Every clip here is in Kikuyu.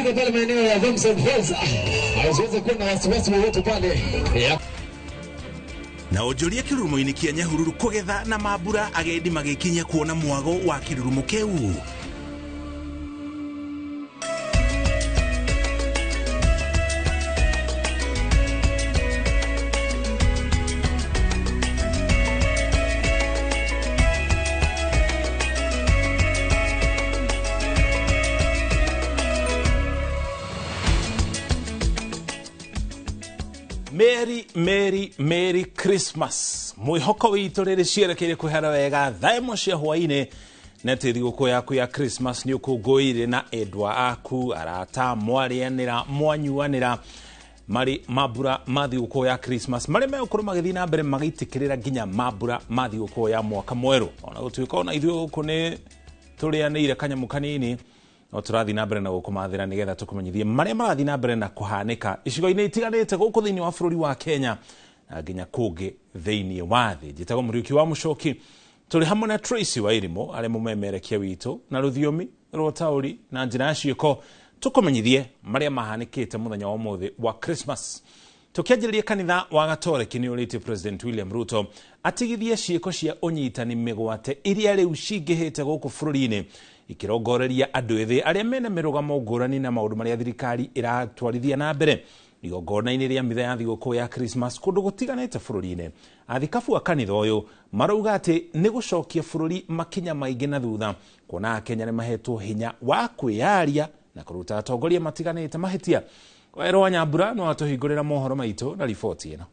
Ukifika pale maeneo ya Thompson Falls, hauwezi kuwa na wasiwasi wowote pale. Yeah. Na onjoria kirurumo-inĩ kĩa Nyahururu kũgetha na mambura agendi magĩkinya kuona mwago wa kĩrurumo kĩu. Merry, Merry, Merry Christmas. Mwihoko witũ rĩrĩ cierekeire kwĩhara wega thaa ĩmwe cia hwaĩ-inĩ na atĩ thigũkũ yaku ya Christmas nĩ ũkũngũĩire na endwa aku, arata, mwarĩanĩra, mwanyuanĩra marĩ mambura ma thigũkũ ya Christmas marĩa megũkorwo magĩthiĩ na mbere magĩitĩkĩrĩra nginya mambura ma thigũkũ ya mwaka mwerũ. Ona gũtuĩka ona ithuĩ gũkũ nĩ tũrĩanĩire kanyamũ kanini, no tũrathiĩ na mbere na gũkũmathĩra nĩgetha tũkũmenyithie marĩa marathiĩ na mbere na kũhanĩka icigo-inĩ itiganĩte gũkũ thĩinĩ wa bũrũri wa Kenya na nginya kũngĩ thĩinĩ wa thĩ. Njĩtagwo Mũriũki wa Mũcoki, tũrĩ hamwe na Tracy Wairimu arĩa mũmemerekia witũ na rũthiomi rwa ũtaũri na njĩra ya ciĩko tũkũmenyithie marĩa mahanĩkĩte mũthenya wa ũmũthĩ wa Christmas. Tũkĩanjĩrĩria kanitha wa Gatoreki nĩ ũrĩtie President William Ruto atigithie ciĩko cia ũnyitani mĩgwate iria rĩu cingĩhĩte gũkũ bũrũri-inĩ ikirongoreria andũ ethĩ arĩa mena mĩrũgamo ngũrani na maũndũ marĩa thirikari ĩratwarithia na mbere igongona-inĩ rĩa mitha ya thigũkũ ya Christmas kũndũ gũtiganĩte bũrũri-inĩ. Athikabu a kanitha ũyũ marauga atĩ nĩ gũcokia bũrũri makinya maingĩ na thutha kuona Akenya nĩ mahetwo hinya wa kwĩyaria na kũruta atongoria matiganĩte mahĩtia. Werũ wa Nyambura no atũhingũrĩra mohoro maitũ na riboti ĩno.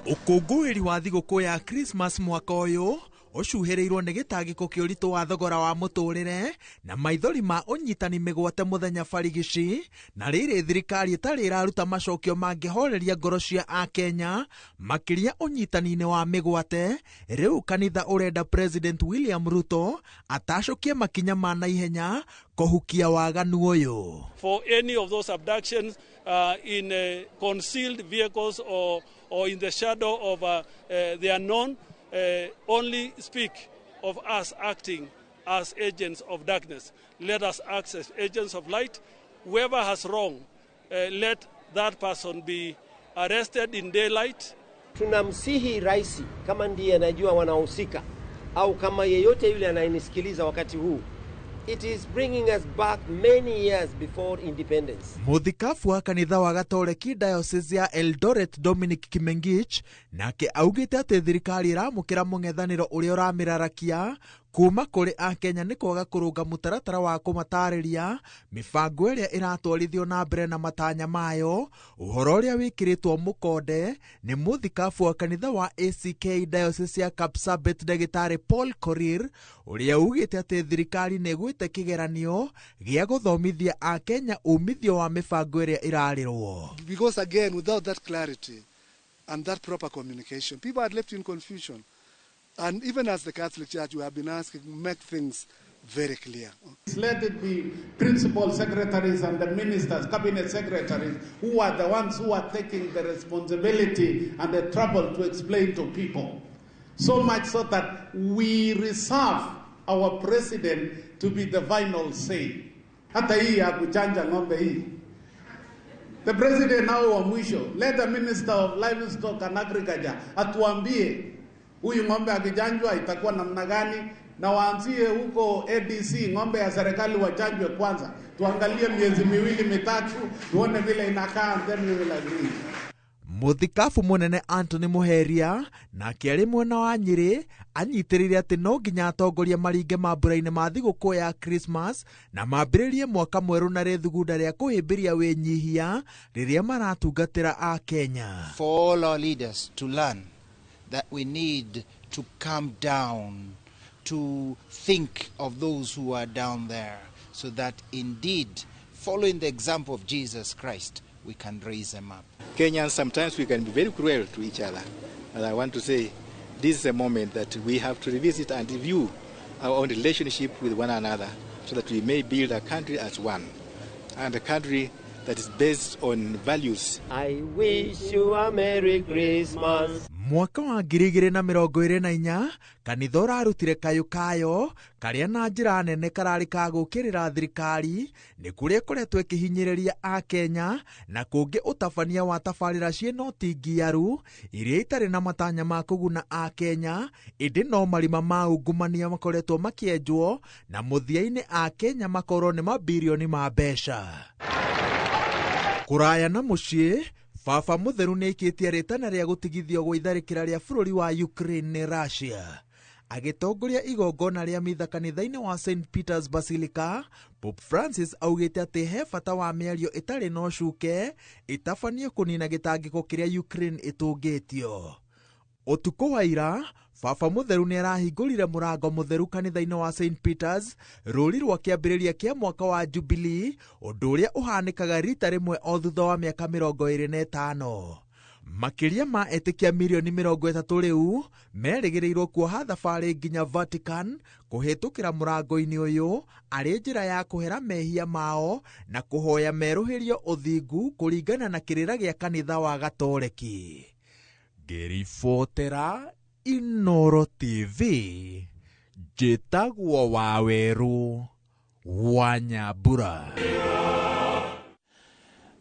Ũkũngũĩri wa thigũkũ ya Christmas mwaka ũyũ ũcuhĩrĩirwo nĩ gĩtangĩko kĩa ũritũ wa thogora wa mũtũrĩre na maithori ma ũnyitani mĩgwate mũthenya barigici, na rĩrĩ thirikari ĩtarĩ ĩraruta macokio mangĩhoreria ngoro cia Akenya makĩria ũnyitani-inĩ wa mĩgwate. Rĩu kanitha ũrenda President William Ruto atacũkie makinya ma naihenya kũhukia waganu ũyũ. For any of those abductions in concealed vehicles or in the shadow of the unknown, only speak of us acting as agents of darkness. Let us act as agents of light. Whoever has wrong, let that person be arrested in daylight. Tunamsihi rais, kama ndiye anajua wanahusika au kama yeyote yule anayenisikiliza wakati huu, it is bringing us back many years before independence. Mũthikabu wa kanitha wa Gatoreki Diocese ya Eldoret Dominic Kimengich nake augĩte atĩ thirikari ĩramũkĩra mũng'ethanĩro ũrĩa ũramĩrarakia kuma kũrĩ Akenya nĩ kwaga kũrũnga mũtaratara wa kũmatarĩria mĩbango ĩrĩa ĩratwarithio na mbere na matanya mayo. Ũhoro ũrĩa wĩkĩrĩtwo mũkonde nĩ mũthikabu wa kanitha wa ACK Diocese ya Kapsabet Ndagĩtarĩ Paul Korir ũrĩa ugĩte atĩ thirikari nĩ ĩgwĩte kĩgeranio gĩa gũthomithia Akenya umithio wa mĩbango ĩrĩa ĩrarĩrwo. Because again, without that clarity and that proper communication, people are left in confusion. And even as the Catholic Church, we have been asking, make things very clear. Let it be principal secretaries and the ministers, cabinet secretaries, who are the ones who are taking the responsibility and the trouble to explain to people. So much so that we reserve our president to be the final say. Hata hii ya kuchanja ng'ombe hii. The president now wa mwisho, let the minister of livestock and agriculture atuambie huyu ng'ombe akichanjwa itakuwa namna gani, na waanzie huko ADC ng'ombe ya serikali wachanjwe kwanza, tuangalie miezi miwili mitatu tuone vile inakaa, and then we will agree. Mũthikabu mũnene Anthony Muheria nake arĩ mwena wa Nyĩrĩ anyitĩrĩire atĩ no nginya atongoria maringe mambura-inĩ ma thigũkũ ya Christmas na mambĩrĩrie mwaka mwerũ na rĩthugunda rĩa kũhĩmbĩria wĩnyihia rĩrĩa maratungatĩra Akenya. For all our leaders to learn that we need to calm down, to think of those who are down there, so that indeed, following the example of Jesus Christ, we can raise them up. Kenyans, sometimes we can be very cruel to each other. And I want to say, this is a moment that we have to revisit and review our own relationship with one another so that we may build a country as one, and a country that is based on values. I wish you a Merry Christmas. Mwaka wa 2024 kanitha ũrarutire kayũ kayo karĩa na njĩra nene kararĩ ka gũũkĩrĩra thirikari nĩ kũrĩa ĩkoretwo ĩkĩhinyĩrĩria Akenya na kũngĩ ũtabania wa tabarĩra ciĩ noti ngiaru iria itarĩ na matanya ma kũguna Akenya ĩndĩ no marima ma ungumania makoretwo makĩenjwo na mũthia-inĩ Akenya makorwo nĩ mabirioni ma mbeca. Kũraya na mũciĩ, Baba Mũtheru nĩaikĩtie rĩtana rĩa gũtigithio gwa itharĩkĩra rĩa bũrũri wa Ukraine nĩ Russia. Agĩtongoria igongona rĩa mitha kanitha-inĩ wa St Peter's Basilica, Pope Francis augĩte atĩ he bata wa mĩario ĩtarĩ na ũcuke ĩtabanio kũnina gĩtangĩko kĩrĩa Ukraine ĩtũngĩtio. Ũtukũ wa ira, Baba Mũtheru nĩ arahingũrire mũrango mũtheru kanitha-inĩ wa St Peters rũri rwa kĩambĩrĩria kĩa mwaka wa Jubilee, ũndũ ũrĩa ũhanĩkaga rita rĩmwe o thutha wa mĩaka 25. Makĩria ma etĩkia mirioni 30 rĩu merĩgĩrĩirwo kuoha thabarĩ nginya Vatican kũhĩtũkĩra mũrango-inĩ ũyũ arĩ njĩra ya kũhera mehia mao na kũhoya merũhĩrio ũthingu kũringana na kĩrĩra gĩa kanitha wa Gatoreki. Ngĩribotera Inoro TV, njĩtagwo Wawerũ wa Nyambura.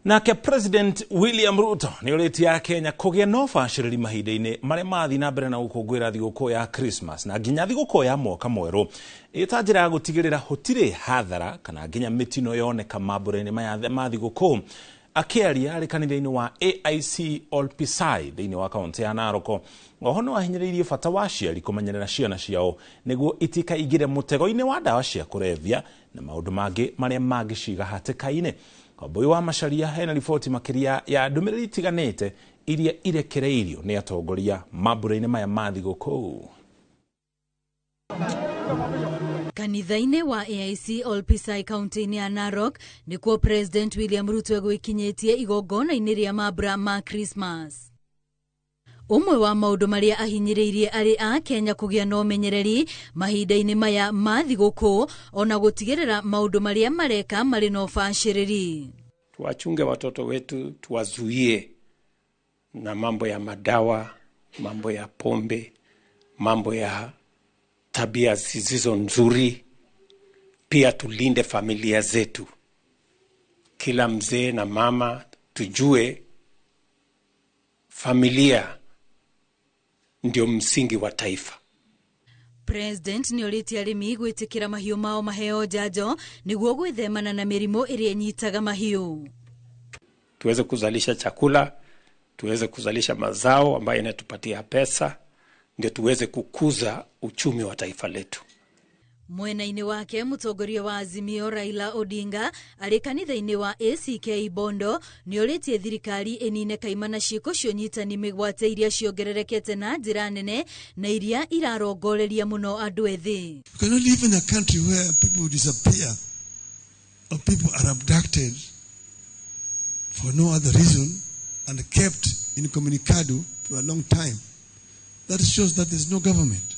Nake President William Ruto nĩ ũrĩtie Akenya kũgĩa na ũbacĩrĩri mahinda-inĩ marĩa mathiĩ na mbere na gũkũngũĩra thigũkũ ya Christmas na nginya thigũkũ ya mwaka mwerũ ĩta njĩra ya gũtigĩrĩra gũtirĩ hathara kana nginya mĩtino yoneka mambũra-inĩ maya ma thigũkũ. Akĩaria arĩ kanitha-inĩ wa AIC Olpisai thĩinĩ wa kaunti ya Narok, oho no ahinyĩrĩirie bata wa aciari kũmenyerera ciana ciao nĩguo itikaingĩre mũtego-inĩ wa ndawa cia kũrebia na maũndũ mangĩ marĩa mangĩciga hatĩka-inĩ. Wambui wa Macharia hena riboti makĩria ya ndũmĩrĩri itiganĩte iria irekereirio nĩ atongoria mambũra-inĩ maya ma thigũkũ. Kanitha-inĩ wa AIC Olpisai kaunti-inĩ ya Narok nĩkuo President William Ruto egwĩkinyĩtie igongona-inĩ rĩa mambura ma Christmas. Ũmwe wa maũndũ marĩa ahinyĩrĩirie arĩ a Kenya kũgĩa na ũmenyereri mahinda-inĩ maya ma thigũkũ ona gũtigĩrĩra maũndũ marĩa mareka marĩ na ũbacĩrĩri. Tuwachunge watoto wetu, tuwazuie na mambo ya madawa, mambo ya pombe, mambo ya tabia zisizo nzuri. Pia tulinde familia zetu. Kila mzee na mama tujue familia ndio msingi wa taifa. President nĩ orĩtie arĩmi gwĩtĩkĩra mahiũ mao maheo njanjo nĩguo gwĩthemana na mĩrimũ ĩrĩa ĩnyitaga mahiũ. Tuweze kuzalisha chakula, tuweze kuzalisha mazao ambayo inatupatia pesa, ndio tuweze kukuza uchumi wa taifa letu. Mwena-inĩ wake mũtongoria wa Azimio Raila Odinga arĩ kanitha-inĩ wa ACK Bondo nĩ orĩtie thirikari ĩnine kaimana ciĩko cia ũnyitani mĩgwate iria ciongererekete na njĩra nene na iria irarongoreria mũno andũ ethĩ. You cannot live in a country where people disappear or people are abducted for no other reason and kept incommunicado for a long time. That shows that there's no government.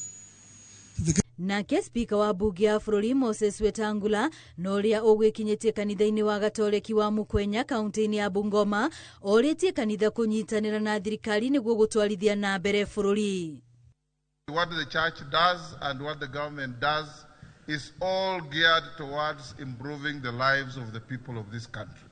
Nake spika wa bunge ya bũrũri Moses Wetangula na ũrĩa ũgwĩkinyĩtie kanitha-inĩ wa Gatoreki wa Mukwenya kaunti-inĩ ya Bungoma orĩtie kanitha kũnyitanĩra na thirikari nĩguo gũtwarithia na mbere bũrũri. What the church does and what the government does is all geared towards improving the lives of the people of this country.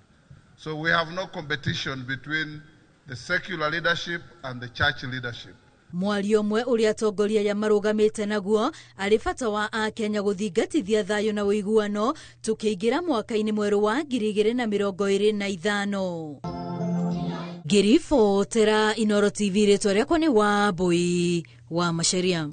So we have no competition between the secular leadership and the church leadership. Mwario ũmwe ũrĩa atongoria aya marũgamĩte naguo arĩ bata wa Akenya gũthingatithia thayũ na ũiguano tũkĩingĩra mwaka-inĩ mwerũ wa 2025. Ngĩribotera Inoro TV, rĩtwa rĩakwa nĩ Wambui wa Macharia.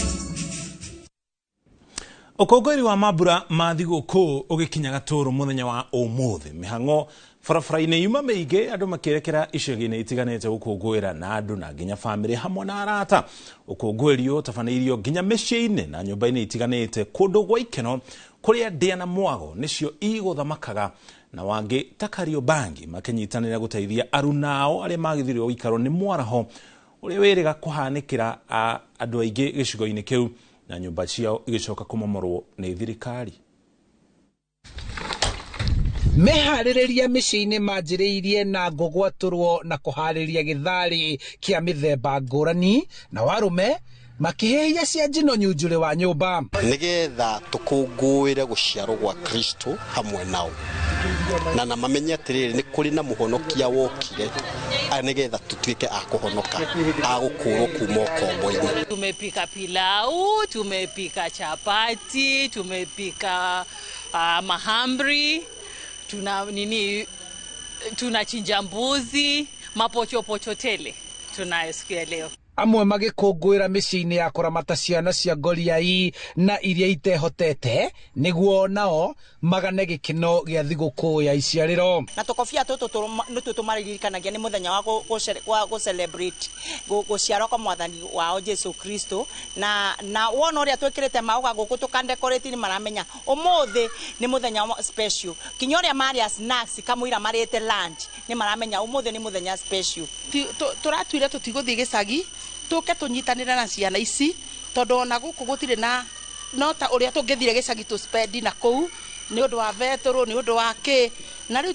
Ũkũngũĩri wa mambura ma thigũkũ ũgĩkinya gatũrũ mũthenya wa ũmũthĩ, mĩhang'o barabara-inĩ yuma mĩingĩ andũ makĩerekera icagi-inĩ itiganĩte gũkũngũĩra na andũ na nginya bamĩrĩ hamwe na arata. Ũkũngũĩri ũtabanĩirio nginya mĩciĩ-inĩ na nyũmba-inĩ itiganĩte kũndũ gwa ikeno kũrĩa ndĩa na mwago nĩcio igũthamakaga na wangĩ ta Kariobangi makĩnyitanĩra gũteithia arunao arĩa magĩthirio gũikarwo nĩ mwaraho ũrĩa wĩrĩga kũhanĩkĩra andũ aingĩ gĩcigo-inĩ kĩu na nyũmba ciao igĩcoka kũmomorwo nĩ thirikari. Meharĩrĩria mĩciĩ-inĩ manjĩrĩirie na ngũgwatũrwo na kũharĩria gĩtharĩ kĩa mĩthemba ngũrani na warume makĩhĩhia cia njino nyunjurĩ wa nyũmba nigetha tukũngũĩre gũciarwo gwa Kristo hamwe nao na mamenye atĩrĩrĩ nĩ kũrĩ na mũhonokia wokire nigetha tutuĩke a kũhonoka a gũkũrwo kuma ũkombo-inĩ. Tumepika pilau, tumepika chapati, tumepika mahamri, tuna nini, tunachinja mbuzi, mapochopocho tele tunayo siku ya leo. Amwe magĩkũngũĩra mĩciĩ-inĩ ya kũramata ciana cia ngoriai na iria itehotete nĩguo nao magane gĩkeno gĩa thigũkũ ya iciarĩro. Na tũkobia tũtũ nĩtuo tũmaririkanagia nĩ mũthenya wa gũ celebrate gũciarwo kwa mwathani wao Jesu Kristo, na wona ũrĩa twĩkĩrĩte maũga gũkũ tũkandekorate nĩ maramenya ũmũthĩ nĩ mũthenya special. Kinya ũrĩa marĩa snacks kamũira marĩte lunch nĩ maramenya ũmũthĩ nĩ mũthenya special. Tũratuire tũtigũthiĩ gĩcagi tuke tunyitanira na ciana ici tondu ona guku gutire na no ta uria tungithire gicagi tu spend na kuu ni undu wa veturu ni undu wa ki na riu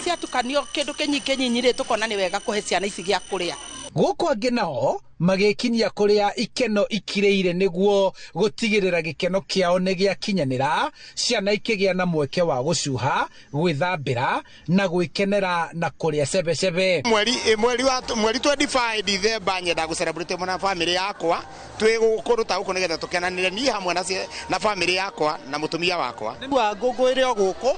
ciatukanio kindu kinyingi nyinyi tukona ni wega kuhe ciana ici gia kuria. Guku angi nao magĩkinyia kũrĩa ikeno ikirĩire nĩguo gũtigĩrĩra gĩkeno kĩao nĩ gĩakinyanĩra, ciana ikĩgĩa na mweke wa gũcuha, gwĩthambĩra na gwĩkenera na kũrĩa cebecebe. Mweri 25 December nyenda gũ celebrate na family yakwa twĩ gũkũ ta gũkũ nĩgetha tũkenanĩre niĩ hamwe na family yakwa na mũtumia wakwa. Nĩguo ngũngũĩre o gũkũ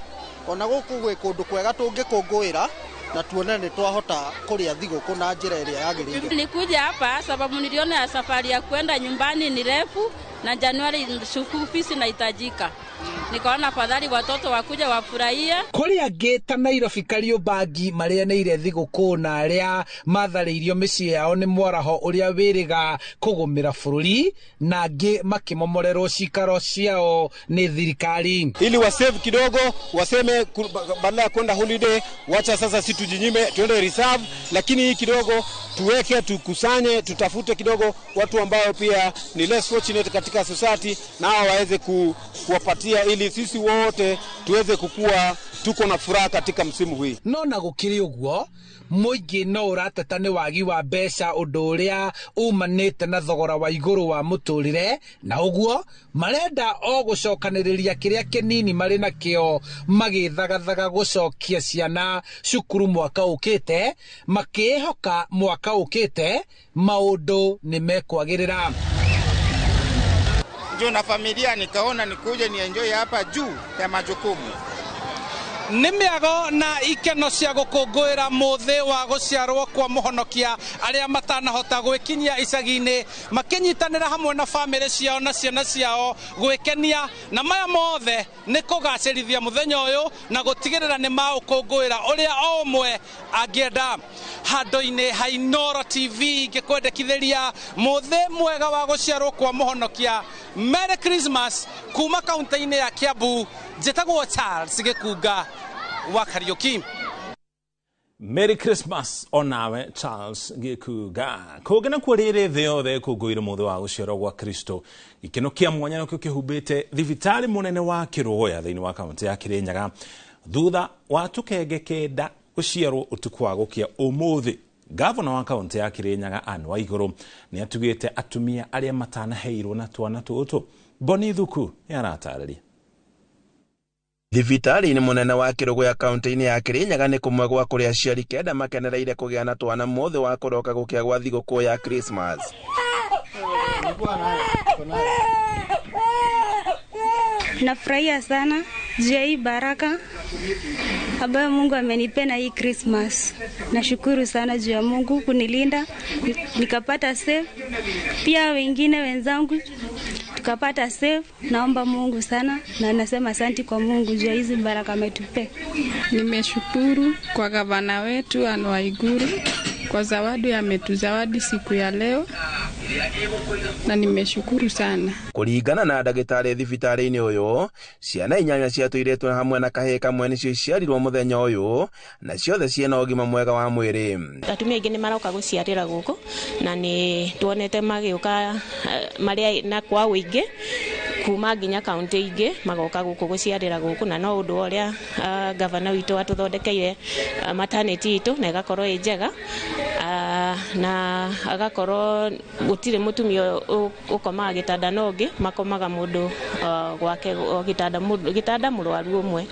ona gũkũ gwĩ kũndũ kwega tũngĩkũngũĩra na tuone nĩ twahota kũrĩa thigũkũ na njĩra ĩrĩa yagĩrĩire. Nilikuja hapa sababu niliona safari ya kwenda nyumbani ni refu na Januari school fees inahitajika. Nikaona afadhali watoto wakuja wafurahie. Kũrĩ angĩ ta Nairobi Kariobangi marĩanĩire thigũkũ na arĩa matharĩirio mĩciĩ yao nĩ mwaraho ũrĩa wĩrĩga kũgũmĩra bũrũri na angĩ makĩmomorerwo cikaro ciao nĩ thirikari. Ili wasave kidogo, waseme badala ya kwenda holiday, wacha sasa si tujinyime tuende reserve, lakini hii kidogo tuweke, tukusanye, tutafute kidogo watu ambao pia ni less fortunate katika society nao waweze kuwapatia ili sisi wote tuweze kukua tuko na furaha katika msimu huu. No na gukiri uguo mũingĩ no ũrateta nĩ wagi wa mbeca ũndũ ũrĩa umanĩte na thogora wa igũrũ wa mũtũrĩre, na ũguo marenda o gũcokanĩrĩria kĩrĩa kĩnini marĩ nakĩo magĩthagathaga gũcokia ciana cukuru mwaka ũkĩte, makĩĩhoka mwaka ũkĩte maũndũ nĩ mekwagĩrĩra. Juu na familia nikaona nikuje ni enjoy hapa juu ya majukumu. Nĩ mĩago na ikeno cia gũkũngũĩra mũthĩ wa gũciarwo kwa mũhonokia arĩa matanahota gwĩkinyia icagi-inĩ makĩnyitanĩra hamwe na bamĩrĩ ciao na ciana ciao gwĩkenia, na maya mothe nĩ kũgacĩrithia mũthenya ũyũ na gũtigĩrĩra nĩ maũkũngũĩra ũrĩa o ũmwe angĩenda. Handũ-inĩ ha Inooro TV ngĩkwendekithĩria mũthĩ mwega wa gũciarwo kwa mũhonokia. Merry Christmas kuma kaunti-inĩ ya Kiambu. Njĩtagwo Charles Gĩkunga wa Kariuki. Merry Christmas onawe Charles Gĩkunga. Kũngĩ nakuo rĩrĩ thĩ yothe ĩkũngũĩire mũthĩ wa gũciarwo gwa Kristo. Gĩkeno kĩa mwanya nĩkĩo kĩhumbĩte thibitarĩ mũnene wa Kĩrũgũya thĩinĩ wa kaunti ya Kĩrĩnyaga thutha wa tũkenge kenda gũciarwo ũtukũ wa gũkĩa ũmũthĩ. Gavana wa kaunti ya Kĩrĩnyaga Anne Waigũrũ nĩ atugĩte atumia arĩa matanaheirwo na twana tũtũ. Boni Thuku nĩ aratarĩria. Thibitarĩ-inĩ mũnene wa Kĩrũgũya kaunti-inĩ ya Kĩrĩnyaga nĩ kũmwe gwa kũrĩa aciari kenda makenereire kũgĩa na twana mũthĩ wa kũroka gũkĩa gwa thigũkũ ya Christmas. Nafurahia sana juu ya hii baraka ambayo Mungu amenipea na hii Christmas. Nashukuru sana juu ya Mungu kunilinda nikapata safe, pia wengine wenzangu tukapata safe. Naomba Mungu sana na nasema asanti kwa Mungu juu ya hizi baraka ametupea. Nimeshukuru kwa gavana wetu Anne Waiguru kwa zawadi ametuzawadi siku ya leo, na nimeshukuru sana. Kũringana na ndagĩtarĩ thibitarĩ-inĩ ũyũ, ciana 8 cia tũirĩtu hamwe na kahĩĩ kamwe nĩcio iciarirwo mũthenya ũyũ, na ciothe ciĩna ũgima mwega wa mwĩrĩ. Atumia aingĩ nĩ maroka gũciarĩra gũkũ na nĩ tuonete magĩũka marĩa na kwa ũingĩ. Kuma nginya kaunti ingĩ magoka gũkũ gũciarĩra gũkũ, na no ũndũ ũrĩa gavana witũ atũthondekeire maternity itũ na ĩgakorwo ĩ njega, na agakorwo gũtirĩ mũtumia ũkomaga gĩtanda na ũngĩ, makomaga mũndũ gwake gĩtanda mũrwaru ũmwe,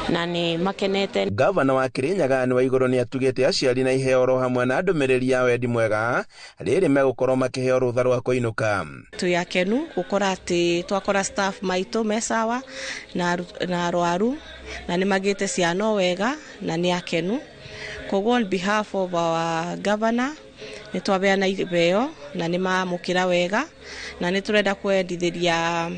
na nĩ makenete. Gavana wa Kirinyaga Anne Waiguru nĩ atugĩte aciari na iheo oro hamwe na ndũmĩrĩri ya wendi mwega rĩrĩ megũkorwo makĩheo rũtha rwa kũinũka. Twĩ akenu gũkora atĩ twakora staff maitũ me sawa na arwaru na nĩ magĩte ciana wega na nĩ akenu. Koguo on behalf of our governor nĩ twabeana iheo na nĩ mamũkĩra wega, na nĩ tũrenda kwendithĩria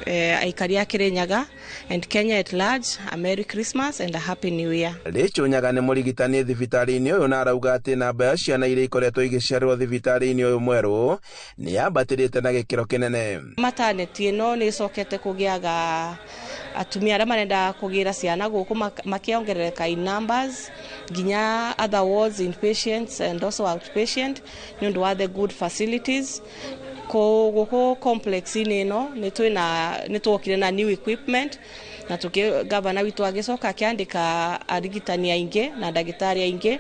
aikari a Kirinyaga and Kenya at large a Merry Christmas and a Happy New Year. Rachel Nyaga nĩ mũrigitani thibitarĩ-inĩ ũyũ na arauga atĩ namba ya ciana iria ikoretwo igĩciarĩrwo thibitarĩ-inĩ ũyũ mwerũ nĩ yambatĩrĩte na gĩkĩro kĩnene. Maternity ĩno nĩ ĩcokete kũgĩaga atumia arĩa marenda kũgĩra ciana gũkũ makĩongerereka in numbers nginya other wards, inpatients and also outpatient nĩ ũndũ wa the good facilities. Ko gũkũ complex-inĩ ĩno nĩ twokire na new equipment, na gavana witũ agĩcoka akĩandĩka arigitani aingĩ na ndagĩtarĩ aingĩ,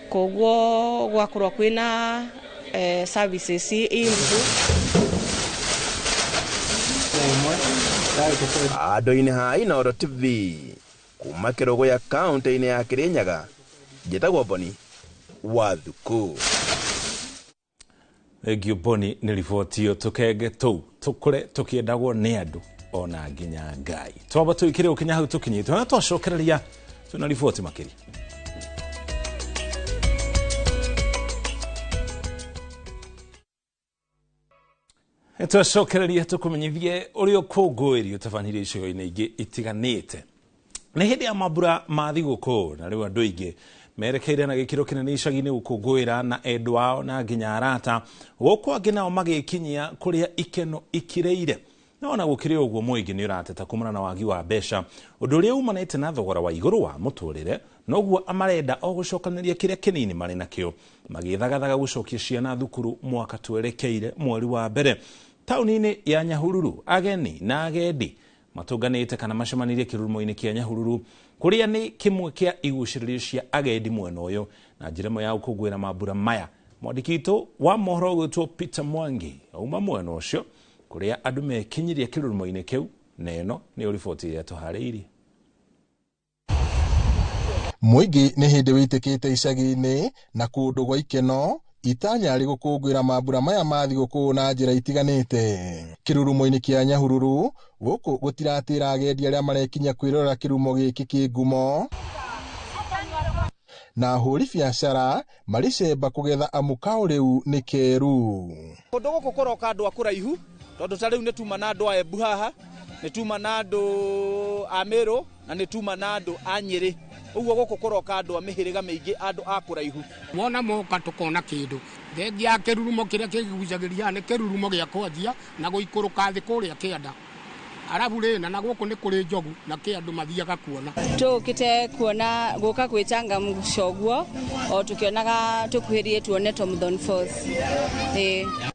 koguo gwakorwo kwĩna services improve. Andũ-inĩ ha Inooro TV kuma Kĩrũgũya kaũntĩ-inĩ ya Kirinyaga, njĩtagwo Boni wa Thuku. Thengio Boni nĩ riboti ĩyo. Tũkenge tũu tũkũre tũkĩendagwo nĩ andũ ona nginya Ngai. Twamba tũikĩre ũkinya hau tũkinyĩte na twacokereria twĩna riboti makĩria. Twacokereria tũkũmenyithie ũrĩa ũkũngũĩri ũtabanirie icigo-inĩ ingĩ itiganĩte. Nĩ hĩndĩ ya mambura ma thigũkũ na rĩu andũ aingĩ merekeire na gĩkĩro kĩnene icagi-inĩ gũkũngũĩra na endwa ao na nginya arata, gũkũ angĩ nao magĩkinyia kũrĩa ikeno ikirĩire. No ona gũkĩrĩ ũguo mũingĩ nĩ ũrateta kumana na wagi wa mbeca, ũndũ ũrĩa umanĩte na thogora wa igũrũ wa mũtũrĩre, noguo amarenda o gũcokanĩria kĩrĩa kĩnini marĩ nakĩo, magĩthagathaga gũcokia ciana thukuru mwaka twerekeire mweri wa mbere. Taũni-inĩ ya Nyahururu, ageni na agendi matũnganĩte kana macemanĩrie kĩrurumo-inĩ kĩa Nyahururu, kũrĩa nĩ kĩmwe kĩa igucĩrĩrio cia agendi mwena ũyũ na njĩra ĩmwe ya gũkũngũĩra mambura maya. Mwandĩki witũ wa mohoro ũgwĩtwo Peter Mwangi auma mwena ũcio kũrĩa andũ mekinyirie kĩrurumo-inĩ kĩu, na ĩno nĩyo riboti ĩrĩa tũharĩirie. Mũingĩ nĩ hĩndĩ wĩtĩkĩte icagi-inĩ na kũndũ gwa ikeno itanya rĩ gũkũngũĩra mambura maya ma thigũkũ na njĩra itiganĩte. Kĩrurumo-inĩ kĩa Nyahururu gũkũ gũtiratĩra agendi arĩa marekinya kwĩrorera kĩrurumo gĩkĩ kĩ ngumo, na ahũri biacara marĩ cemba kũgetha amu kao rĩu nĩ keru. Kũndũ gũkũ kũroka andũ a kũraihu, tondũ ta rĩu nĩ tuma na andũ a Embu haha, nĩ tuma na andũ a Meru, na nĩ tuma na andũ a Nyĩrĩ. Ũguo gũkũ kũroka andũ a mĩhĩrĩga mĩingĩ, andũ a kũraihu. Wona moka tũkona kĩndũ thengia ya kĩrurumo kĩrĩa kĩgucagĩrĩria nĩ kĩrurumo gĩa kwanjia na gũikũrũka thĩ kũrĩa kĩanda, arabu rĩ na gũkũ nĩ kũrĩ njogu na kĩ andũ mathiaga kuona. Tũkĩte kuona gũka gwĩchangamsha ũguo o tũkĩonaga tũkuhĩrĩrie tuone Tom Falls.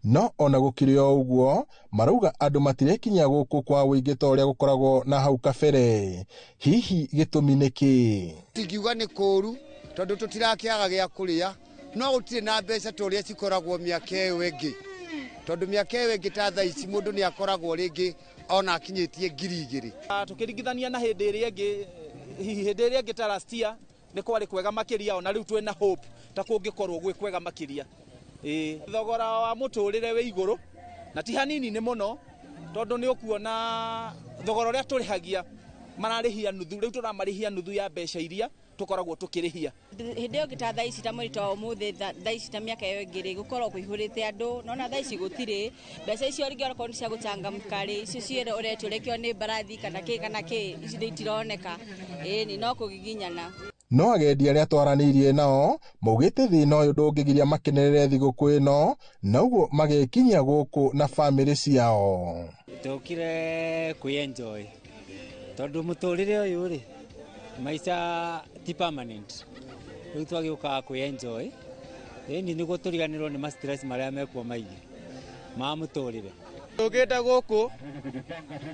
No ona gũkĩrĩ o ũguo marauga andũ matirekinyia gũkũ kwa ũingĩ ta ũrĩa gũkoragwo na hau kabere. Hihi gĩtũmi nĩ kĩĩ? Tingiuga nĩ kũũru tondũ tũtirakĩaga gĩa kũrĩa, no gũtirĩ na mbeca ta ũrĩa cikoragwo mĩaka ĩyo ĩngĩ, tondũ mĩaka ĩyo ĩngĩ ta thaa ici mũndũ nĩ akoragwo rĩngĩ ona akinyĩtie 2,000. Tũkĩringithania na hĩndĩ ĩrĩa ĩngĩ, hihi hĩndĩ ĩrĩa ĩngĩ ta last year nĩ kwarĩ kwega makĩria, ona rĩu twĩna hope ta kũngĩkorwo gwĩ kwega makĩria. Thogora wa mũtũrĩre wĩ igũrũ na ti hanini nĩ mũno, tondũ nĩ ũkuona thogora ũrĩa tũrĩhagia mararĩhia nuthu, rĩu tũramarĩhia nuthu ya mbeca iria tũkoragwo tũkĩrĩhia. Hĩndĩ ĩyo ta thaa ici ta mweri ta ũmũthĩ, thaa ici ta mĩaka ĩyo ĩngĩ rĩ, gũkorwo kũihũrĩte andũ, nona thaa ici gũtirĩ mbeca icio rĩngĩ onakorwo nĩ cia gũchangamka rĩ, icio ciĩ ũretio ũrekio nĩ mbarathi kana kĩ kana kĩ, ici nĩ itironeka. Ĩni no kũgiginyana. No agendi arĩa twaranĩirie nao maugĩte thĩna ũyũ ndũngĩgiria makenerere thigũkũ ĩno, na ũguo magekinyia gũkũ na bamĩrĩ ciao. Tũkire kwĩ-enjoy tondũ mũtũrĩre ũyũ rĩ, maica ti permanent, rĩu twagĩũkaga kwĩ-enjoy ĩni nĩguo tũriganĩrwo nĩ ma stress marĩa mekuo maingĩ ma mũtũrĩre. Tũkĩte gũkũ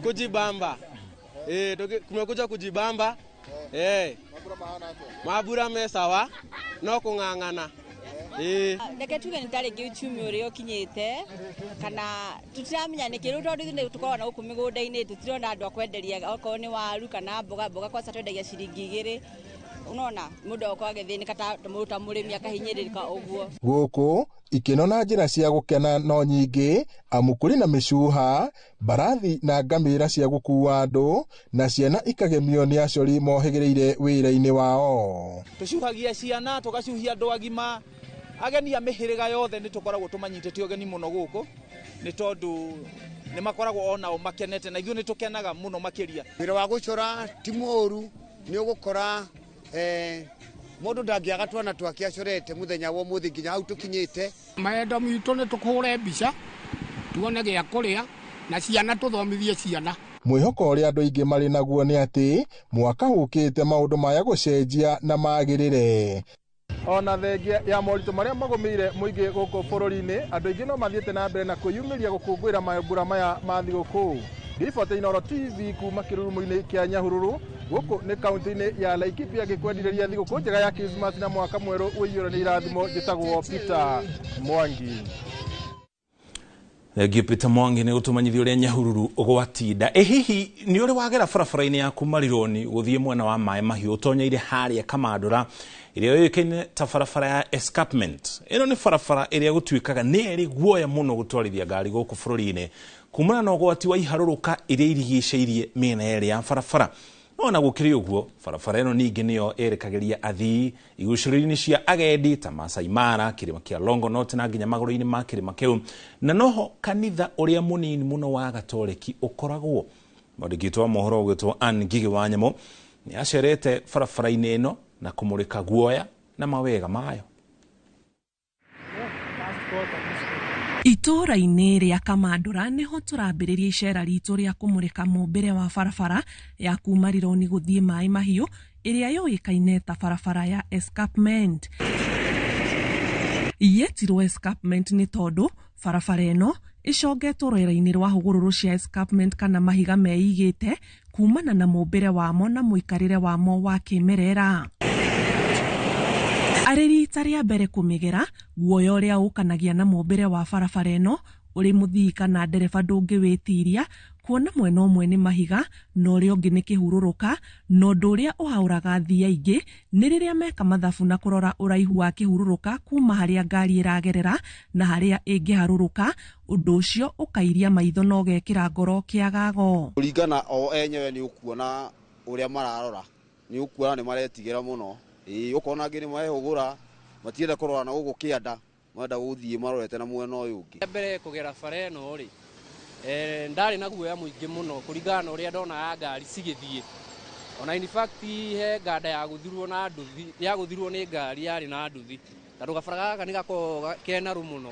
kujibamba. Tumekuja kujibamba. Mabura me sawa no kung'ang'ana. Reke tuge nĩ ta rĩngĩ uchumi ũrĩa ũkinyĩte kana tũtiramenya nĩkĩ rĩu tondũ ithuĩ tũkoragwo na gũkũ mĩgũnda-inĩ tũtirona andũ a kwenderia okorwo nĩ waru kana mboga mboga kwaca twendagia ciringi 2 unaona mũndũ agokorwo agĩthĩnĩka ta mũndũ ta mũrĩmi akahinyĩrĩrĩka ũguo. Gũkũ ikeno na njĩra cia gũkena no nyingĩ amu kũrĩ na mĩcuha, mbarathi na ngamĩra cia gũkuua andũ na ciana ikagemio nĩ acori mohĩgĩrĩire wĩra-inĩ wao. Tũcuhagia ciana tũgacuhia andũ agima ageni a mĩhĩrĩga yothe nĩ tũkoragwo tũmanyitĩte ũgeni mũno gũkũ nĩ tondũ nĩ makoragwo onao makenete na ithuĩ nĩ tũkenaga mũno makĩria. Wĩra wa gũcora ti mũũru, nĩ ũgũkora mũndũ ndangĩaga twana twake acorete mũthenya wa ũmũthĩ nginya hau tũkinyĩte. Maendo mitũ nĩ tũkũhũre mbica tuone gĩa kũrĩa na ciana tũthomithie ciana. Mwĩhoko ũrĩa andũ aingĩ marĩ naguo nĩ atĩ mwaka ũkĩte maũndũ maya gũcenjia na magĩrĩre. Ona thengia ya moritũ marĩa magũmĩire mũingĩ gũkũ bũrũri-inĩ, andũ aingĩ no mathiĩte na mbere na kwĩyumĩria gũkũngũĩra mambura maya ma thigũkũ. Ngĩribota Inooro TV kuma kĩrurumo-inĩ kĩa Nyahururu gũkũ nĩ kaunti-inĩ ya Laikipia ngĩkwendirĩria thigũkũ njega ya Christmas na mwaka mwerũ ũiyũre nĩ irathimo. Njĩtagwo Peter Mwangi. Thengiũ Peter Mwangi nĩ gũtũmanyithia ũrĩa Nyahururu gwatinda. Ĩ hihi nĩ ũrĩ wagera barabara-inĩ ya kuma Rironi gũthiĩ mwena wa Maĩ Mahiũ ũtonyeire harĩa Kamandũra ĩrĩa yũĩkaine ta barabara ya Escarpment? Ĩno nĩ barabara ĩrĩa gũtuĩkaga nĩ ĩrĩ guoya mũno gũtwarithia ngari gũkũ bũrũri-inĩ kumana na ũgwati wa iharũrũka iria irigicĩirie mĩena yerĩ ya barabara. No ona gũkĩrĩ ũguo, barabara ĩno ningĩ nĩyo ĩrekagĩria athii igucĩrĩrio-inĩ cia agendi ta Masai Mara, kĩrĩma kĩa Longonot na nginya magũrũ-inĩ ma kĩrĩma kĩu, na noho kanitha ũrĩa mũnini mũno wa Gatoreki ũkoragwo. Mwandĩki witũ wa mohoro ũgwĩtwo Ann Ngigĩ wa Nyamũ nĩ acerete barabara-inĩ ĩno na kũmũrĩka guoya na mawega mayo. Itũũra-inĩ rĩa Kamandũra nĩho tũrambĩrĩria icera ritũ rĩa kũmũrĩka mũmbĩre wa barabara ya kuma Rironi gũthiĩ Maĩ Mahiũ ĩrĩa yũĩkaine ta barabara ya Escarpment. Yetirwo Escarpment nĩ tondũ barabara ĩno ĩcongetwo rwere-inĩ rwa hũgũrũrũ cia escarpment kana mahiga meigĩte kumana na mũmbĩre wamo na mũikarĩre wamo wa kĩmerera. Arĩ rita rĩa mbere kũmĩgera, guoya ũrĩa ũkanagia na mũmbĩre wa barabara ĩno ũrĩ mũthii kana ndereba ndũngĩwĩtiria kuona mwena ũmwe nĩ mahiga na ũrĩa ũngĩ nĩ kĩhurũrũka, na ũndũ ũrĩa ũhaũraga athii aingĩ nĩ rĩrĩa meka mathabu na kũrora ũraihu wa kĩhurũrũka kuma harĩa ngari ĩragerera na harĩa ĩngĩharũrũka, ũndũ ũcio ũkairia maitho na ũgekĩra ngoro kĩagago. Kũringana o enyewe nĩ ũkuona ũrĩa mararora, nĩ ũkuona nĩ maretigĩra mũno. Ũkona angĩ nĩ marehũgũra, matienda kũrora na gũkũ kĩanda, marenda gũthiĩ marorete na mwena ũyũ ũngĩ. Mbere kũgera bara ĩno rĩ, ndarĩ na guoya mũingĩ mũno kũringana na ũrĩa ndonaga ngari cigĩthiĩ. Ona in fact he nganda ya gũthirwo na nduthi, ya gũthirwo nĩ ngari yarĩ na nduthi, tondũ gabara gaka nĩ gakoragwo kena ru mũno.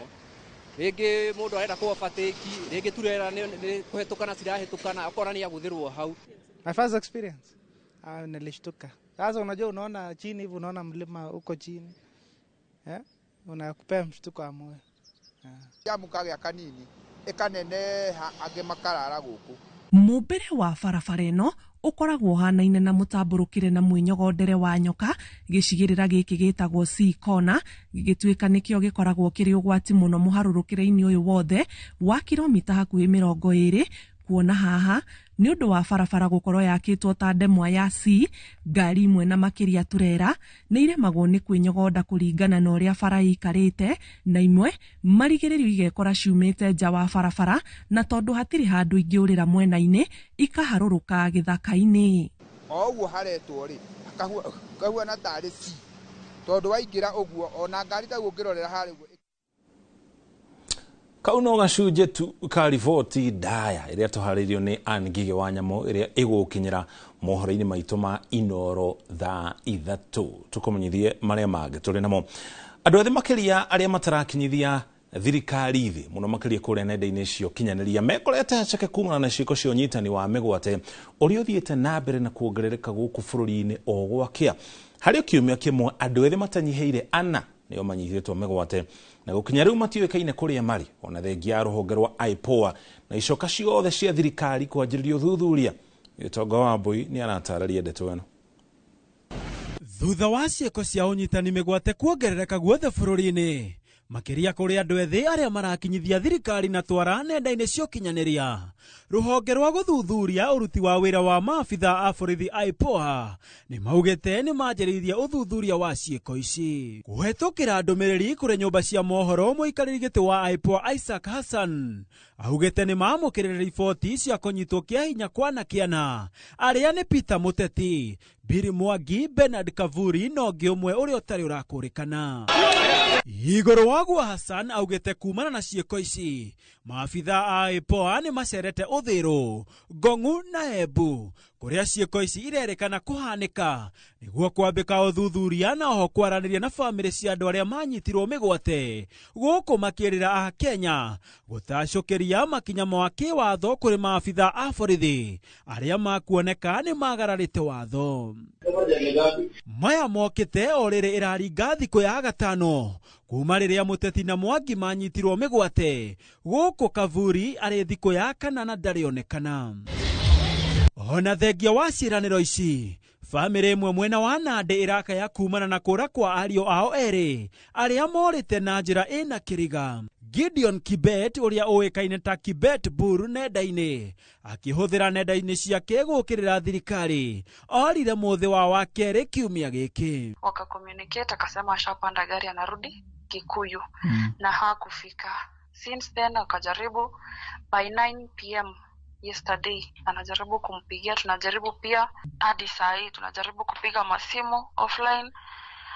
Rĩngĩ mũndũ arenda kũ overtake, rĩngĩ turera nĩ kũhetũkana cirahĩtũkana, ũkona nĩ agũthĩrwo hau. My first experience, nilishtuka. Sasa unajua unaona chini hivi, unaona mlima uko chini. Unakupea mshtuko wa moyo. Jamu kagĩa kanini ĩkaneneha angĩ makarara gũkũ. Mũmbĩre wa barabara ĩno ũkoragwo ũhanaine na mũtambũrũkĩre na mwĩnyogondere wa nyoka. Gĩcigĩrĩra gĩkĩ gĩtagwo C corner gĩgĩtuĩka nĩkĩo gĩkoragwo kĩrĩ ũgwati mũno mũharũrũkĩre-inĩ ũyũ wothe wa kilomita hakuhĩ 20 kuona haha nĩ ũndũ wa barabara gũkorwo yakĩtwo ta ndemwa ya C, ngari imwe na makĩria turera nĩ iremagwo nĩ kwĩnyogonda kũringana na ũrĩa bara ĩikarĩte, na imwe marigĩrĩrio igekora ciumĩte nja wa barabara, na tondũ hatirĩ handũ ingĩũrĩra mwena-inĩ ikaharũrũka gĩthaka-inĩ. O ũguo haretwo rĩ, kahuana tarĩ C, tondũ waingĩra ũguo ona ngari ta ũguo ũngĩrorera harĩa ũguo. Kau no gacunjĩ tu ka riboti ndaya ĩrĩa tũharĩirio nĩ Ann Ngigĩ wa Nyamũ ĩrĩa ĩgũkinyĩra mohoro-inĩ maitũ ma Inooro thaa 3 tũkũmenyithie marĩa mangĩ tũrĩ namo. Andũ ethĩ makĩria arĩa matarakinyithia thirikari thĩ mũno makĩria kũrĩa nenda-inĩ cia ũkinyanĩria mekorete haceke kumana na ciĩko cia ũnyitani wa mĩgwate ũrĩa ũthiĩte na mbere na kuongerereka gũkũ bũrũri-inĩ o gwakĩa. Harĩ kiumia kĩmwe andũ ethĩ matanyihĩire 4 Nĩo manyitĩtwo mĩgwate na gũkinya rĩu matiũĩkaine kũrĩa marĩ, ona thengia ya rũhonge rwa IPOA na icoka ciothe cia thirikari kwanjĩrĩria ũthuthuria. Gĩtonga wa Mbui nĩ aratarĩria ndeto ĩno. Thutha wa ciĩko cia ũnyitani mĩgwate kuongerereka guothe bũrũri-inĩ, makĩria kũrĩ andũ ethĩ arĩa marakinyithia thirikari na twara nenda-inĩ cia ũkinyanĩria, rũhonge rwa gũthuthuria ũruti wa wĩra wa maabitha a borithi IPOA nĩ maugĩte nĩ manjĩrĩirie ũthuthuria wa ciĩko ici. Kũhetũkĩra ndũmĩrĩri kũrĩ nyũmba cia mohoro, mũikarĩri gĩtĩ wa IPOA Isaac Hassan augĩte nĩ maamũkĩrire riboti cia kũnyitwo kĩa hinya kwa na kĩana arĩa nĩ Peter Muteti, Billy Mwangi, Bernard Kavuri na ũngĩ ũmwe ũrĩa ũtarĩ ũrakũrĩkana. Igũrũ waguo Hassan augĩte kumana na ciĩko ici maabitha a IPOA nĩ macerete Uthiru, Ngong'u na Embu kũrĩa ciĩko ici irerĩkana kũhanĩka nĩguo kwambĩka ũthuthuria na oho kwaranĩria na bamĩrĩ cia andũ arĩa manyitirwo mĩgwate gũkũ makĩrĩra a Kenya gũtacũkĩria makinya ma kĩwatho kũrĩ maabitha a borithi arĩa makuoneka nĩ magararĩte watho. Maya mokĩte o rĩrĩ ĩraringa thikũ ya gatano kuma rĩrĩa Muteti na Mwangi manyitirwo mĩgwate gũkũ Kavuri arĩ thikũ ya kana na ndarĩonekana. Ona thengia wa ciĩranĩro ici, bamĩrĩ ĩmwe mwena wa Nandĩ ĩrakaya kumana na kũra kwa ariũ ao erĩ arĩa morĩte na njĩra ĩna kĩriga. Gideon Kibet ũrĩa ũĩkaine ta Kibet Buru nenda-inĩ akĩhũthĩra nenda-inĩ ciake gũũkĩrĩra thirikari orire mũthĩ wa wakerĩ kiumia gĩkĩ. Waka communicate akasema ashapanda gari anarudi Kikuyu na hakufika. Since then akajaribu by 9 p.m. yesterday anajaribu kumpigia, tunajaribu pia hadi saa hii tunajaribu kupiga masimu offline,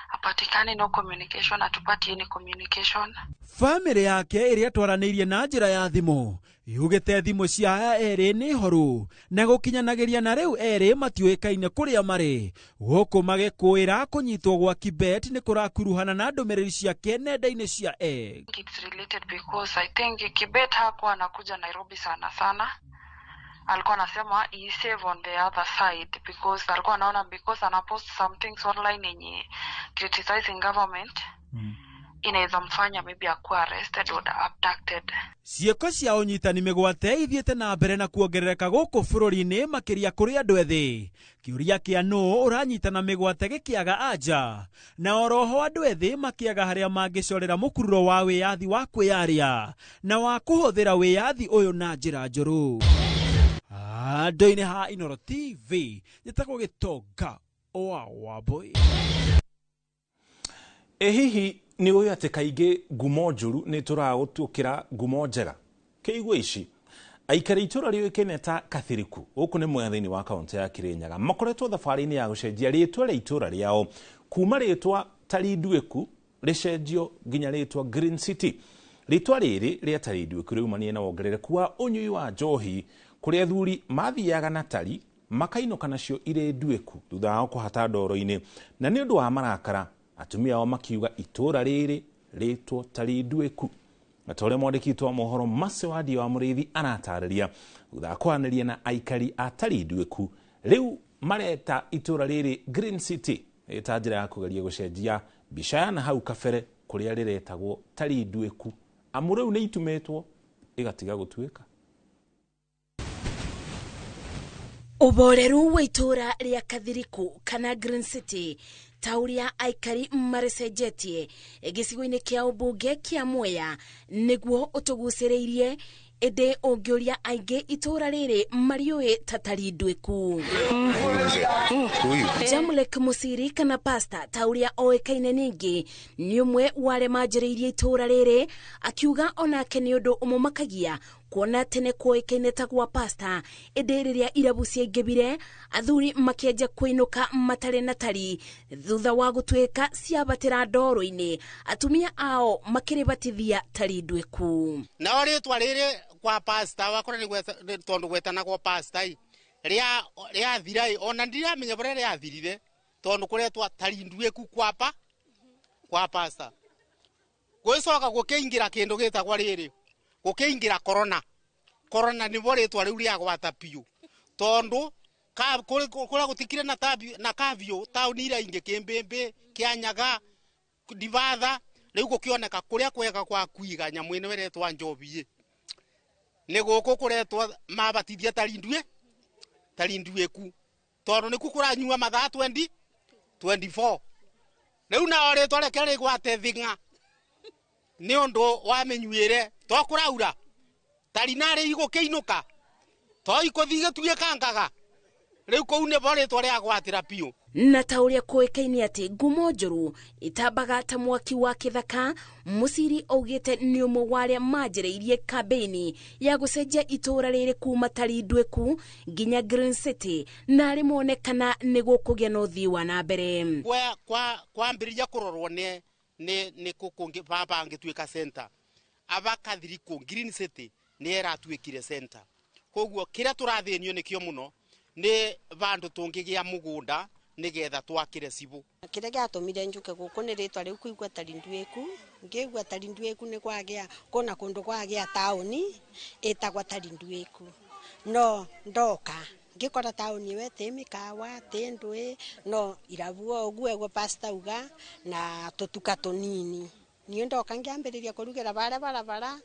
hapatikani, no communication, hatupati any communication. Famĩlĩ yake ĩrĩa twaranĩirie na njĩra ya thimũ yugĩte thimũ cia aya erĩ nĩ horu na gũkinyanagĩria na rĩu erĩ matiũĩkaine kũrĩa marĩ gũkũ magĩkũĩra kũnyitwo gwa Kibet nĩ kũrakuruhana na ndũmĩrĩri ciake nenda-inĩ cia X. It's related because I think Kibet hakuwa anakuja Nairobi sana sana. Alikuwa anasema he save on the other side because alikuwa anaona because anapost some things online yenye criticizing government inaweza mfanya maybe akuwa arrested or abducted. Ciĩko cia ũnyitani mĩgwate ithiĩte na mbere na kuongerereka gũkũ bũrũri-inĩ makĩria kũrĩ andũ ethĩ. Kĩũria kĩa nũũ ũranyitana mĩgwate gĩkĩaga anja na oroho andũ ethĩ makĩaga harĩa mangĩcorera mũkururo wa wĩyathi wa kwĩyaria na wa kũhũthĩra wĩyathi ũyũ na njĩra njũru. Andũ-inĩ ha Inooro TV njĩtagwo Gĩtonga wa Wambui. Ĩ hihi nĩ ũĩ atĩ kaingĩ ngumo njũru nĩ tũraga gũtũkĩra ngumo njega? Kĩigua ici, aikari itũra rĩũĩkaine ta Kathiriku gũkũ nĩ Mwea thĩinĩ wa kaũntĩ ya Kirinyaga makoretwo thabarĩ-inĩ ya gũcenjia rĩtwa rĩa itũra rĩao kuma rĩtwa Tarinduĩku rĩcenjio nginya rĩtwa Green City. Rĩtwa rĩrĩ rĩa Tarinduĩku rĩumanie na wongerereku wa ũnyui wa njohi kũrĩa athuri mathiaga na tari makainũka nacio irĩ nduĩku thutha wao kũhata ndoro-inĩ, na nĩ ũndũ wa marakara atumia ao makiuga itũra rĩrĩ rĩtwo Tarinduĩku. Na ta ũrĩa mwandĩki witũ wa mohoro Mercy Wandia wa Mũrĩithi aratarĩria thutha wa kwaranĩria na aikari a Tarinduĩku, rĩu mareta itũra rĩrĩ Green City ĩta njĩra ya kũgeria gũcenjia mbica ya na hau kabere kũrĩa rĩretagwo Tarinduĩku, amu rĩu nĩ itumĩtwo ĩgatiga gũtuĩka. Ũboreru wa itũra rĩa Kathiriku kana Green City ta ũrĩa aikari marĩcenjetie gĩcigo-inĩ kĩa ũmbunge kĩa Mwea nĩguo ũtũgucĩrĩirie, ĩndĩ ũngĩũria aingĩ itũra rĩrĩ mariũĩ ta Tarinduĩku. Jamlek Musiri kana Pasta ta ũrĩa oĩkaine ningĩ nĩ ũmwe wa arĩa manjĩrĩirie itũra rĩrĩ, akiuga onake nĩ ũndũ ũmũmakagia kuona tene kuoĩkaine ta gwa Pasta, ĩndĩ rĩrĩa irabu ciaingĩbire athuri makĩanjia kũinũka matarĩ na tari thutha wa gũtuĩka ciabatĩra ndoro-inĩ, atumia ao makĩrĩbatithia Tarinduĩku. Nao rĩtwa rĩrĩ kwa Pasta wakora nĩ tondũ gwetanagwo Pasta rĩathira ona ndiramenya ũrĩa rĩathirire tondũ kũretwa Tarinduĩku kwa Pasta. Gwĩcoka gũkĩingĩra kĩndũ gĩtagwo rĩrĩ gũkĩingĩra corona. Corona nĩbo rĩtwa rĩu rĩagwata biũ tondũ kũrĩa gũtikire na kavio taũni iria ingĩ Kĩmbĩmbĩ, Kĩanyaga, Divatha rĩu gũkĩoneka kũrĩa kwega kwa kwiga nyamũ ĩno ĩretwa njobi nĩ gũkũ kũretwa mabatithia tarinduĩku tondũ nĩku kũranyua mathaa 20 24 rĩu nao rĩtwa reke rĩgwate thing'a nĩ ũndũ wa mĩnyuĩre to kũraura tarinarĩ igũkĩinũka to ikũthiĩ gĩtuĩkangaga rĩu kũu nĩbo rĩtwa rĩagwatĩra biũ. Na ta ũrĩa kũĩkaine atĩ ngumo njũru itambaga ta mwaki wa kĩthaka, Mũciri augĩte nĩ ũmwe wa arĩa manjĩrĩirie kambĩini ya gũcenjia itũũra rĩrĩ kuma Tarinduĩku nginya Green City, na arĩ monekana nĩ gũkũgĩa na ũthii wa na mbere. Kwambĩrĩria kũrorwo nĩ kũ baba angĩtuĩka center aba Kathiriku Green City nĩ ĩratuĩkire center, koguo kĩrĩa tũrathĩnio nĩkĩo mũno nĩ vandũ tũngĩgĩa mũgũnda nigetha twakire cibu. Kĩrĩa gĩatũmire njũke gũkũ nĩ rĩtwa rĩu kũigua Tarinduĩku, ngĩigua Tarinduĩku nĩ kwagĩa kũna kũndũ kwagĩa taũni ĩtagwa Tarinduĩku, no ndoka ngĩkora taũni ĩyo ĩtĩ mĩkawa tĩ ndũĩ no irabu o ũguo ũguo pastor uga na tũtuka tũnini. Niĩ ndoka ngĩambĩrĩria kũrugĩra barĩa barabara,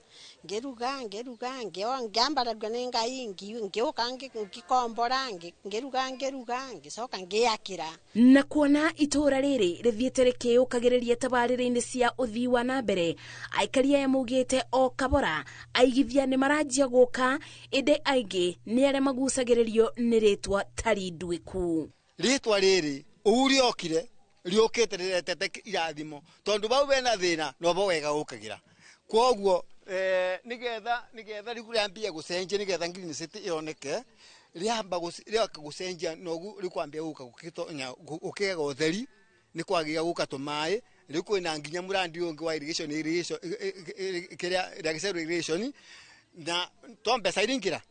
ngĩruga ngĩambarario nĩ Ngai, ngĩũka ngĩkombora, ngĩruga ngĩcoka ngĩakĩra. Na kuona itũũra rĩrĩ rĩthiĩte rĩkĩyũkagĩrĩria tabarĩra-inĩ cia ũthii wa na mbere, aikari aya maugĩte o kabora aigithia nĩ maranjia gũka, ĩndĩ aingĩ nĩ arĩa magucagĩrĩrio nĩ rĩtwa Tarinduĩku. Rĩtwa rĩrĩ ũũ rĩokire riokete riretete irathimo tondu bau bena thina no bo wega ukagira koguo nigetha riu riambia gucenjia nigetha Green City ioneke riamba rioka gucenjia nogu rikwambia guka gukitonya ukiga utheri ni kwagia guka tumaĩ riu kwina nginya murandi ungi wa irrigation kiria Riagiceru irrigation na to mbeca iringira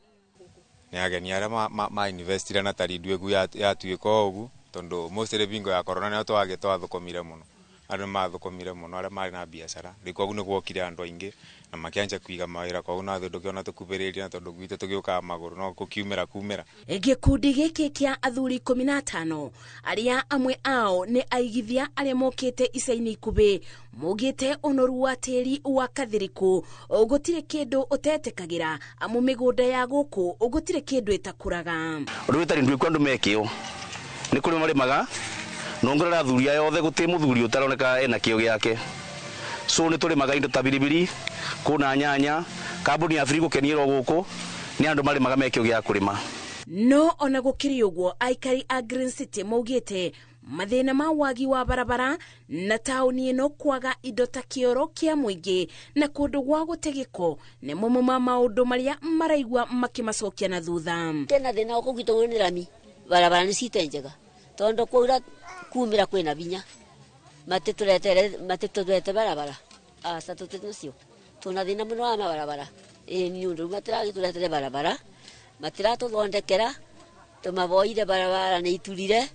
ni ageni aria ma investire na Tarinduĩku yatuĩka ũguo tondu mostly bingo ya corona nĩyo twathukumire mũno, andũ nĩmathũkũmire mũno arĩa marĩ na biacara rĩu koguo nĩguokire andũ aingĩ na makĩanjia kũiga mawĩra koguo na ndũkĩona tũkuhĩrĩirie na tondũ gwitũ tũgĩũkaga magũrũ no gũkiumĩra kumĩra. Gĩkundi gĩkĩ kĩa athuri 15 arĩa amwe ao nĩ aigithia arĩa mokĩte ica-inĩ ikuhĩ maugĩte ũnoru wa tĩri wa Kathiriku gũtirĩ kĩndũ ũtetekagĩra amu mĩgũnda ya gũkũ gũtirĩ kĩndũ ĩtakũraga. Ũndũ wĩ Tarinduĩku andũ me kĩo nĩ kũrĩ marĩmaga no ngorera athuri aya othe gũtirĩ mũthuri ũtaroneka ena kĩo gĩake, so nĩ tũrĩmaga indo ta biribiri kũna nyanya kambuni ya Free gũkenierwo gũkũ nĩ andũ marĩmaga me kĩo gĩa kũrĩma. No ona gũkĩrĩ ũguo aikari a Green City maugĩte mathĩna ma wagi wa barabara na taũni ĩno kwaga indo ta kĩoro kĩa mũingĩ na kũndũ gwa gũte gĩko nĩ mamwe ma maũndũ marĩa maraigua makĩmacokia na thutha. Tena thĩna gũkũ gwitũ nĩ rami barabara nĩ cite njega tondu kwaura kumira kwina binya matituretere barabara aca tutinacio tuna thina muno wa mabarabara ĩ ni undu matiragituretere barabara matiratuthondekera tumaboire barabara ni iturire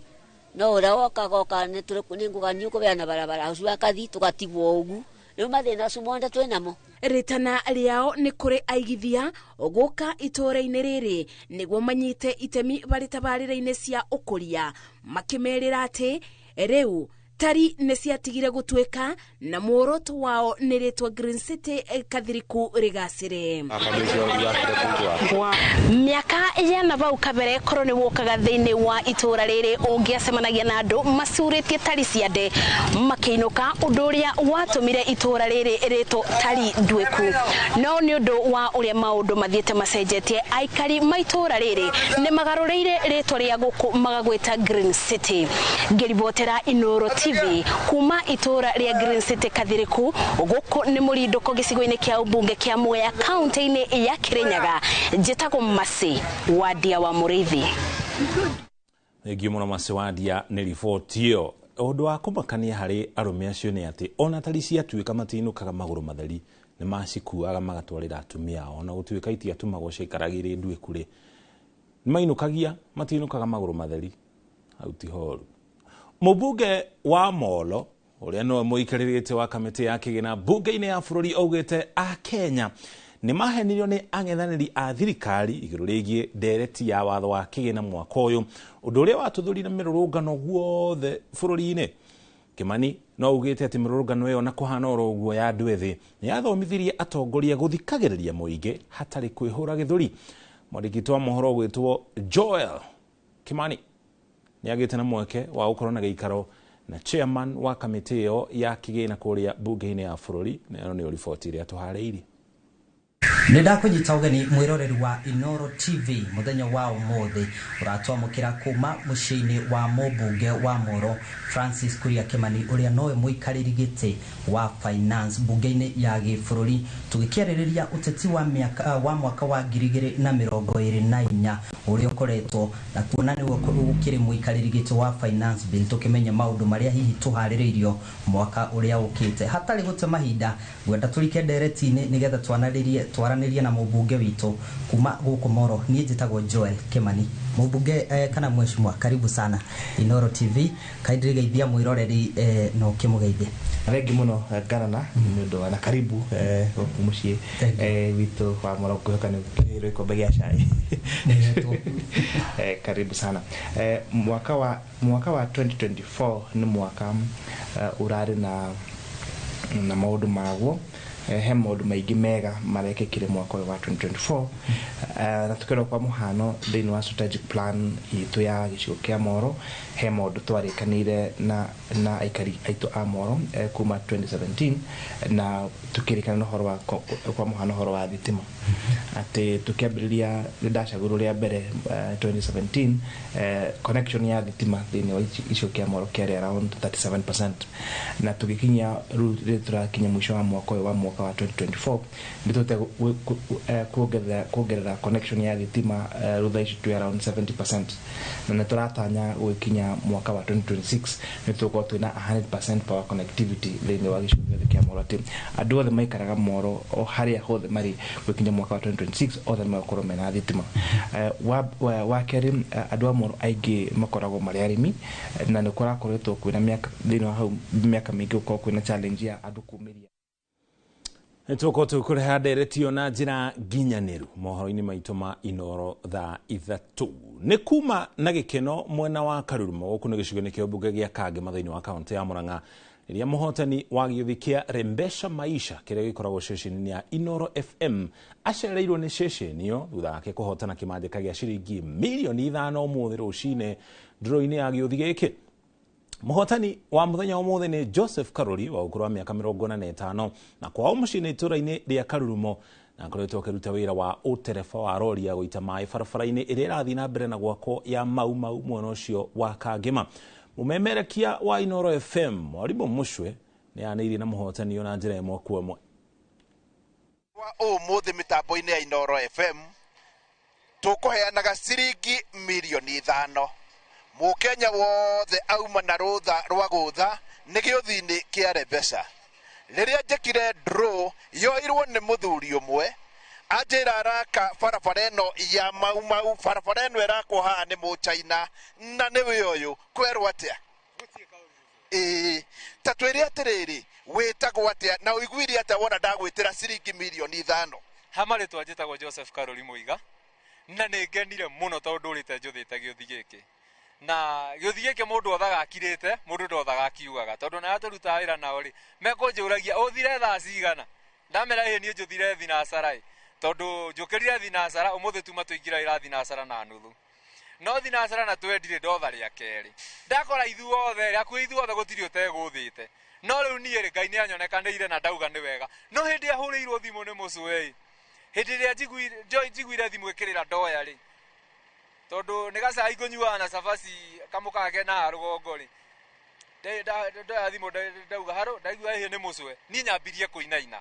no uria woka goka ni ngugani ukubeana barabara ucio akathi tugatigwo ugu riu mathina acio monthe twinamo. Ritana rĩao nĩ kũrĩ aigithia gũka itũũra-inĩ rĩrĩ nĩguo manyite itemi barĩ tabarĩra-inĩ cia ũkũria makĩmerĩra atĩ rĩu tari nĩ ciatigire gũtuĩka na muoroto wao nĩ rĩtwa Green City Kathiriku rĩgacĩre. Mĩaka ya nabau kabere korwo nĩ wokaga thĩinĩ wa itũũra rĩrĩ ũngĩacemanagia na andũ macurĩtie tari ciande makĩinũka ũndũ ũrĩa watũmire itũũra rĩrĩ rĩtwo Tarinduĩku. No nĩ ũndũ wa ũrĩa maũndũ mathiĩte macenjetie aikari ma itũũra rĩrĩ nĩ magarũrĩire rĩtwa rĩa gũkũ magagwĩta Green City. Ngĩribotera Inooro TV kuma itũũra rĩa Green City Kathiriku gũkũ nĩ mũrindũko gĩcigo-inĩ kĩa ũmbunge kĩa Mwea kaunti-inĩ ya Kirinyaga, njĩtagwo Masi Wadia wa Mũrĩithi. Thengiũ mũno Masi Wadia nĩ riboti ĩyo. Ũndũ wa kũmakania harĩ arũme acio nĩ atĩ ona tari ciatuĩka matinũkaga magũrũ matheri nĩ macikuaga magatwarĩra atumia ao, ona gũtuĩka itiatumagwo ciaikaragĩra irĩ nduĩku rĩ nĩ mainũkagia matinũkaga magũrũ matheri. Hau ti horu. Mũmbunge wa Molo ũrĩa nĩwe mũikarĩrĩte wa kamĩtĩ ya kĩgĩna mbunge-inĩ ya bũrũri augĩte a Kenya nĩ mahenirio nĩ ang'ethanĩri a thirikari igũrũ rĩgiĩ ndereti ya watho wa kĩgĩna mwaka ũyũ, ũndũ ũrĩa watũthũrire mĩrũrũngano guothe bũrũri-inĩ. Kimani No ugĩte atĩ mĩrũrũngano ĩyo na kũhana oro ũguo ya andũ ethĩ nĩ yathomithirie atongoria gũthikagĩrĩria mũingĩ hatarĩ kwĩhũra gĩthũri. Mwandĩki wa mohoro ũgwĩtwo Joel Kimani nĩ agĩte na mweke wa gũkorwo na gĩikaro na chairman wa kamĩtĩ ĩyo ya kĩgĩna kũrĩa bunge-inĩ ya bũrũri, na ĩno nĩyo riboti ĩrĩa tũharĩirie. Nĩ ndakũnyita ũgeni mwĩroreri wa Inoro TV mũthenya wa ũmũthĩ ũratwamũkĩra kuma mũciĩ-inĩ wa mũmbunge wa Moro Francis Kuria Kimani, ũrĩa nowe mũikarĩri gĩtĩ wa finance bunge-inĩ ya gĩbũrũri, tũgĩkĩarĩrĩria ũteti wa mĩaka wa mwaka wa 2024 ũrĩa ũkoretwo na kuona nĩwe ũkĩrĩ mũikarĩri gĩtĩ wa finance bill, tũkĩmenya maũndũ marĩa hihi tũharĩrĩirio mwaka ũrĩa ũkĩte. Hatarĩ gũte mahinda, ngwenda tũrike ndereti-inĩ nĩgetha twaranĩrie na mũmbunge witũ kuma gũkũ Moro. Niĩ njĩtagwo Joel Kimani. Mũmbunge kana mheshimiwa, karibu sana Inoro TV. Kaindirigeithia mwĩroreri na ũkĩmũgeithie. Thengi mũno Ngarana nĩ ũndũ wa na karibu gũkũ mũciĩ witũ wa Moro. Ngwĩhoka nĩ ũkĩheirwo gĩkombe gĩa cai. Karibu sana. Mwaka wa 2024 nĩ mwaka ũrarĩ na maũndũ maguo. He maũndũ maingĩ mega marekĩkire mwaka ũyũ wa 2024, na tukĩrora kwa mũhano thĩinĩ wa strategic plan itũ ya gĩcigo kĩa Moro, he maũndũ twarĩkanĩire na aikari aitũ a Moro kuma 2017, na tukĩrĩkana na ũhoro wa kwa mũhano ũhoro wa thitima, atĩ tũkĩambĩrĩria ndacagũrwo rĩa mbere 2017, connection ya thitima thĩinĩ wa gĩcigo kĩa Moro kĩarĩ around 37%, na tũgĩkinya rĩu rĩrĩa tũrakinya mũico wa mwaka ũyũ wa mwaka wa 2024, nĩ tũhote kuongerera connection ya thitima, rĩu thaa ici twĩ around 70%, na nĩ tũratanya gũgĩkinya mwaka wa 2026 nĩ tũgũkorwo twĩna 100% power connectivity thĩinĩ wa gĩcigo gĩothe kĩa Moro, atĩ andũ othe maikaraga Moro o harĩa hothe marĩ, gũkinya mwaka wa 2026 othe nĩ megũkorwo mena thitima. Wa kerĩ, andũ a Moro aingĩ makoragwo marĩ arĩmi, na nĩ kũrakoretwo kwĩna mĩaka thĩinĩ wa hau mĩaka mĩingĩ gũkorwo kwĩna challenge ya andũ kumĩria. Nĩtũgũkorwo tũkũreha ndereti ĩyo na njĩra nginyanĩru mohoro-inĩ maitũ ma Inoro thaa 3. Nĩ kuma na gĩkeno mwena wa Karurumo, gũkũ nĩ gĩcigo-inĩ kĩa mbunge gĩa Kangema thĩinĩ wa kaũntĩ ya Murang'a, rĩrĩa mũhotani wa gĩũthi kĩa Rembesha Maisha kĩrĩa gĩkoragwo ceceni ya Inoro FM acereirwo nĩ ceceni ĩyo thutha wake kũhotana kĩmanjĩka gĩa ciringi mirioni 5 ũmũthĩ rũcinĩ ndũrũ-inĩ ya gĩũthi gĩkĩ. Mũhotani wa mũthenya ũmũthĩ nĩ Joseph Karori wa ũkũrũ wa mĩaka 45, na kwao mũciĩ nĩ itũũra-inĩ rĩa Karurumo, na akoretwo akĩruta wĩra wa ũtereba wa rori ya gũita maĩ barabara-inĩ ĩrĩa ĩrathiĩ na mbere na gwakwo ya Mau Mau mwena ũcio wa Kangema. Mũmemerekia wa Inoro FM Mwarimũ Mũcwe nĩ anĩirie na mũhotani ũyũ na njĩra ĩmwe kwa ĩmwe. Wa ũmũthĩ mĩtambo-inĩ ya Inoro FM tũkũheanaga ciringi mirioni 5, mũkenya wothe auma na rũtha rwa gũtha nĩ gĩũthi-inĩ kĩa Rembesha. Rĩrĩa njĩkire draw yoirwo nĩ mũthuri ũmwe, anjĩra araka barabara ĩno ya Mau Mau, barabara ĩno ĩrakwo haha nĩ mũchaina, na nĩwe ũyũ kwerwo atĩa? Ĩĩ, ta twĩre atĩrĩrĩ, wĩtagwo atĩa na ũiguire atĩa wona ndagwĩtĩra ciringi mirioni 5? Ha marĩtwa njĩtagwo Joseph Karori Mũiga, na nĩ ngenire mũno tondũ ndũrĩte njũthĩte gĩũthi gĩkĩ, na gĩũthi gĩkĩ mũndũ othaga akirĩte, mũndũ ndothaga akiugaga, tondũ na arĩa tũrutaga wĩra nao rĩ mekũnjũragia ũthire thaa cigana, ndamera ĩĩ niĩ njũthire thinacara ĩ, tondũ njũkĩrire thinacara ũmũthĩ tuma tũingĩra wĩra thinacara na nuthu, no thinacara na twendire ndotha rĩa kerĩ ndakora ithuothe hakuhĩ ithuothe gũtirĩ ũtegũthĩte, no rĩu niĩ rĩ Ngai nĩ anyonekanĩire na ndauga nĩ wega. No hĩndĩ ahũrĩirwo thimũ nĩ mũcwe ĩ, hĩndĩ ĩrĩa njiguire thimũ ĩkĩrĩra ndoya rĩ, tondũ nĩ gacai ngũnyuaga na cabaci kamũkage na rũgongo rĩ, ndoya thimũ ndauga haro, ndaigua ĩhĩ nĩ mũcwe, niĩ nyambirie kũinaina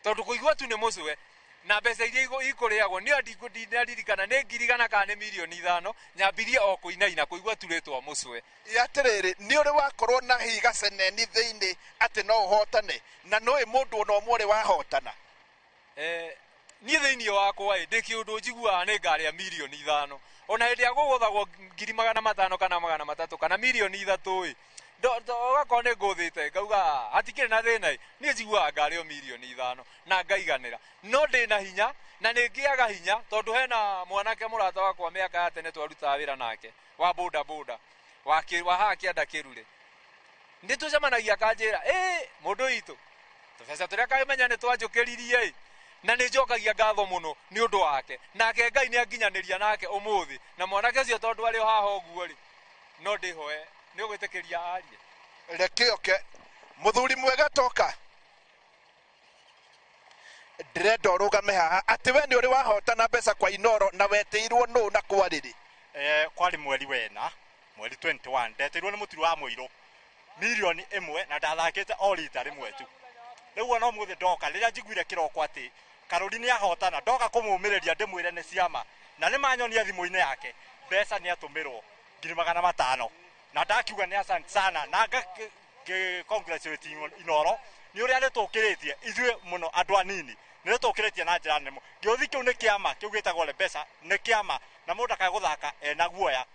tondũ kũigua tu nĩ mũcwe na mbeca iria ikũrĩagwo niĩ ndinaririkana nĩ ngiri igana kana nĩ mirioni 5, nyambirie o kũinaina kũigua tu rĩtwa mũcwe. Atĩrĩrĩ, nĩ ũrĩ wakorwo na higa ceneni thĩinĩ atĩ no ũhotane, na nũĩ mũndũ ona ũmwe ũrĩ wahotana? Niĩ thĩinĩ wakwa ĩ ndĩ kĩũndũ njiguaga nĩ ngarĩa mirioni 5, ona hĩndĩ ya gũgũthagwo ngiri 500 kana 300 kana mirioni 3 ĩ, ũgakorwo nĩ ngũthĩte ngauga hatikĩrĩ na thĩna ĩ, niĩ njiguaga ngarĩo mirioni 5 na ngaiganĩra, no ndĩna hinya na nĩ ngĩaga hinya tondũ hena mwanake mũrata wakwa mĩaka ya tene twarutaga wĩra nake wa boda boda wa haha kĩanda kĩrure. Nĩ tũcemanagia akanjĩra, ĩ mũndũ witũ, tũbeca tũrĩa kamenya nĩ twanjũkĩririe ĩ, na nĩ njokagia ngatho mũno nĩ ũndũ wake. Nake Ngai nĩ anginyanĩria nake ũmũthĩ, na mwanake ũcio tondũ arĩ o haha ũguo rĩ, no ndĩhoe nĩ ũgwĩtĩkĩria arie. Reke oke muthuri mwega toka, ndĩrenda ũrũgame haha atĩ we nĩ ũrĩ wahotana mbeca kwa Inoro na wetĩirwo nũ na kwarĩrĩ? Kwarĩ mweri wena, mweri 21, ndetĩirwo nĩ mũturi wa mũirũ 1 mirioni na ndathakĩte o rita rĩmwe tu. Rĩu ona ũmũthĩ ndoka, rĩrĩa njiguire kĩroko atĩ Karũri nĩ ahotana, ndoka kũmũmĩrĩria ndĩmwĩre nĩ ciama, na nĩ manyonia thimũ-inĩ yake mbeca nĩ atũmĩrwo 500,000, na ndakiuga nĩ asante sana na congratulate Inoro nĩ ũrĩa rĩtũkĩrĩtie ithuĩ mũno andũ anini, nĩ rĩtũkĩrĩtie na njĩra nene. Gĩũthi kĩu nĩ kĩama kĩu gĩtagwo Rebesa nĩ kĩama, na mũndũ akae gũthaka ena guoya.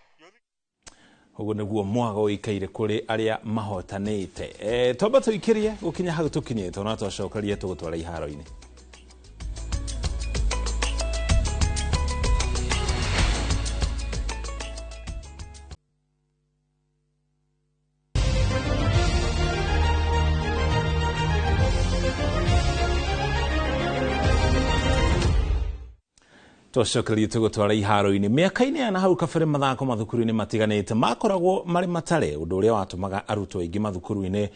Ũguo nĩguo mwaga ũikaire kũrĩ arĩa mahotanĩte. Twamba tũikĩrie gũkinya hau tũkinyĩte, ona twacokeria tũgũtwara iharo-inĩ. Twacokeria tũgũtwara iharo-inĩ. Mĩaka-inĩ ya na hau kabere, mathako mathukuru-inĩ matiganĩte makoragwo marĩ matare, ũndũ ũrĩa watũmaga arutwo aingĩ mathukuru-inĩ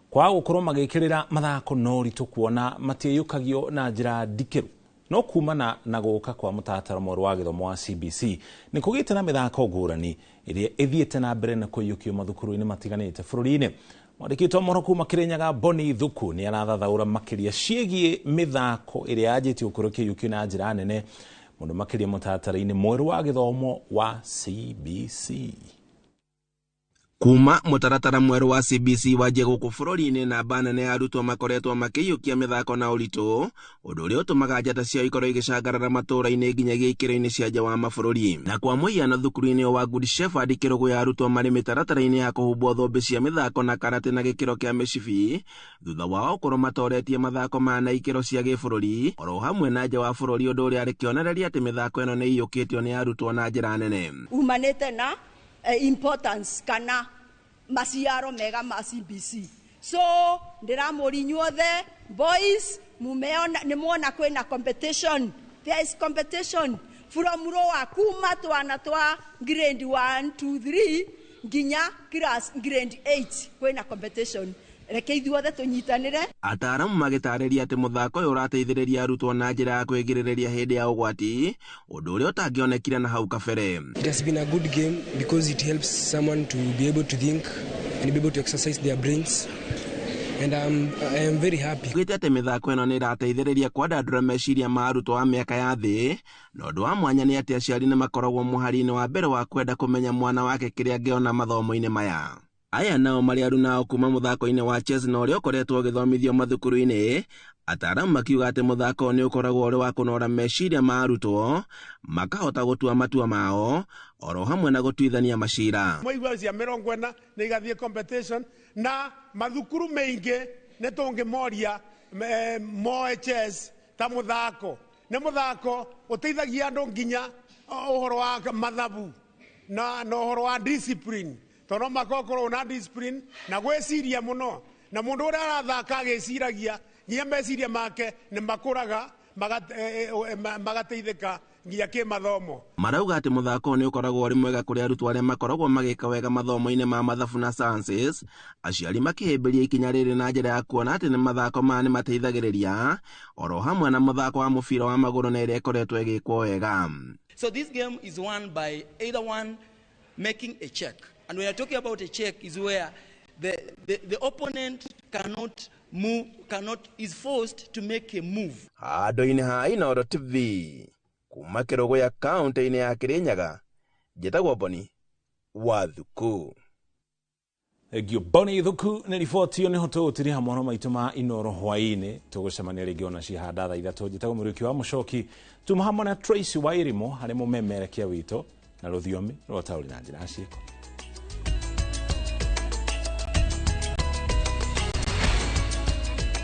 kwaga gũkorwo magĩkĩrĩra mathako na ũritũ, kuona matiĩyũkagio na njĩra ndikĩru. No kumana na gũka kwa mũtaratara mwerũ wa gĩthomo wa CBC, nĩ kũgĩte na mĩthako ngũrani ĩrĩa ĩthiĩte na mbere na kũiyũkio mathukuru-inĩ matiganĩte bũrũri-inĩ. Mwandĩki witũ wa mohoro kuma Kĩrĩnyaga, Boni Thuku, nĩ arathathaũra makĩria ciĩgiĩ mĩthako ĩrĩa yanjĩtie gũkorwo ĩkĩiyũkio na njĩra nene mũno makĩria mũtaratara-inĩ mwerũ wa gĩthomo wa CBC. Kuma mũtaratara mwerũ wa CBC wanjie gũkũ bũrũri-inĩ, namba nene ya arutwo makoretwo makĩiyũkia mĩthako na ũritũ, ũndũ ũrĩa ũtũmaga njata ciao ikorwo igĩcangarara matũũra-inĩ nginyagia ikĩro-inĩ cia nja wa mabũrũri. Na kwa mũhiano, thukuru-inĩ wa Good Shepherd Kĩrũgũya, arutwo marĩ mĩtaratara-inĩ ya kũhumbwo thũmbĩ cia mĩthako na karate na gĩkĩro kĩa mĩcibi, thutha wao gũkorwo matoretie mathako maya na ikĩro cia gĩbũrũri oro hamwe na nja wa bũrũri, ũndũ ũrĩa arĩ kĩonereria atĩ mĩthako ĩno nĩ ĩiyũkĩtio nĩ arutwo na njĩra nene. Umanĩte na importance kana maciaro mega ma CBC. So ndĩramũria inyuothe boys, mumeona nĩ muona kwĩna competition. There is competition from lower, kuma twana twa grade 1 2 3 nginya class grade 8, kwĩna competition. Reke ithuothe tũnyitanĩre. Ataaramu magĩtarĩria atĩ mũthako ũyũ ũrateithĩrĩria arutwo na njĩra ya kwĩgirĩrĩria hĩndĩ ya ũgwati, ũndũ ũrĩa ũtangĩonekire na hau kabere. It has been a good game because it helps someone to be able to think and be able to exercise their brains. And I am very happy. Ugĩte atĩ mĩthako ĩno nĩ ĩrateithĩrĩria kwandandũra meciria ma arutwo a mĩaka ya thĩ, na ũndũ wa mwanya nĩ atĩ aciari nĩ makoragwo mũhari-inĩ wa mbere wa kwenda kũmenya mwana wake kĩrĩa angĩona mathomo-inĩ maya. Aya nao marĩ arunao kuma mũthako-inĩ wa chess na ũrĩa ũkoretwo ũgĩthomithio mathukuru-inĩ, ataaramu makiuga atĩ mũthako ũyũ nĩ ũkoragwo ũrĩ wa kũnora meciria ma arutwo makahota gũtua matua mao oro hamwe na gũtuithania macira. Mwaigua cia 40 nĩ igathiĩ competition na mathukuru maingĩ nĩ tũngĩmoria moe chess ta mũthako. Nĩ mũthako ũteithagia andũ nginya ũhoro wa mathabu na ũhoro wa discipline, tondũ makorwo na discipline na gwĩciria mũno, na mũndũ ũrĩa arathaka agĩciragia, nginya meciria make nĩ makũraga, magateithĩka nginya kĩmathomo. Marauga atĩ mũthako ũyũ nĩ ũkoragwo ũrĩ mwega kũrĩ arutwo arĩa makoragwo magĩka wega mathomo-inĩ ma mathabu na sciences, aciari makĩhĩmbĩria ikinya rĩrĩ na njĩra ya kuona atĩ nĩ mathako maya nĩ mateithagĩrĩria oro hamwe na mũthako wa mũbira wa magũrũ na ĩrĩa ĩkoretwo ĩgĩkwo wega. So this game is won by either one making a check. And when you're talking about a check is where the opponent cannot move, cannot, is forced to make a move. Handũ-inĩ ha Inooro TV kuma Kĩrũgũya, kaũntĩ-inĩ ya Kĩrĩnyaga, njĩtagwo Boni wa Thuku. Thengio, Boni Thuku, nĩ riboti ĩyo. Nĩho tũgũtiriha mohoro maitũ ma Inoro hwaĩ-inĩ. Tũgũcemania rĩngĩ ona cihanda thaa 3. Njĩtagwo Mũrĩki wa Mũcoki, tuma hamwe na Tracy Wairimo harĩ mũmemerekia witũ na rũthiomi rwa taũri na njĩra ya ciĩko.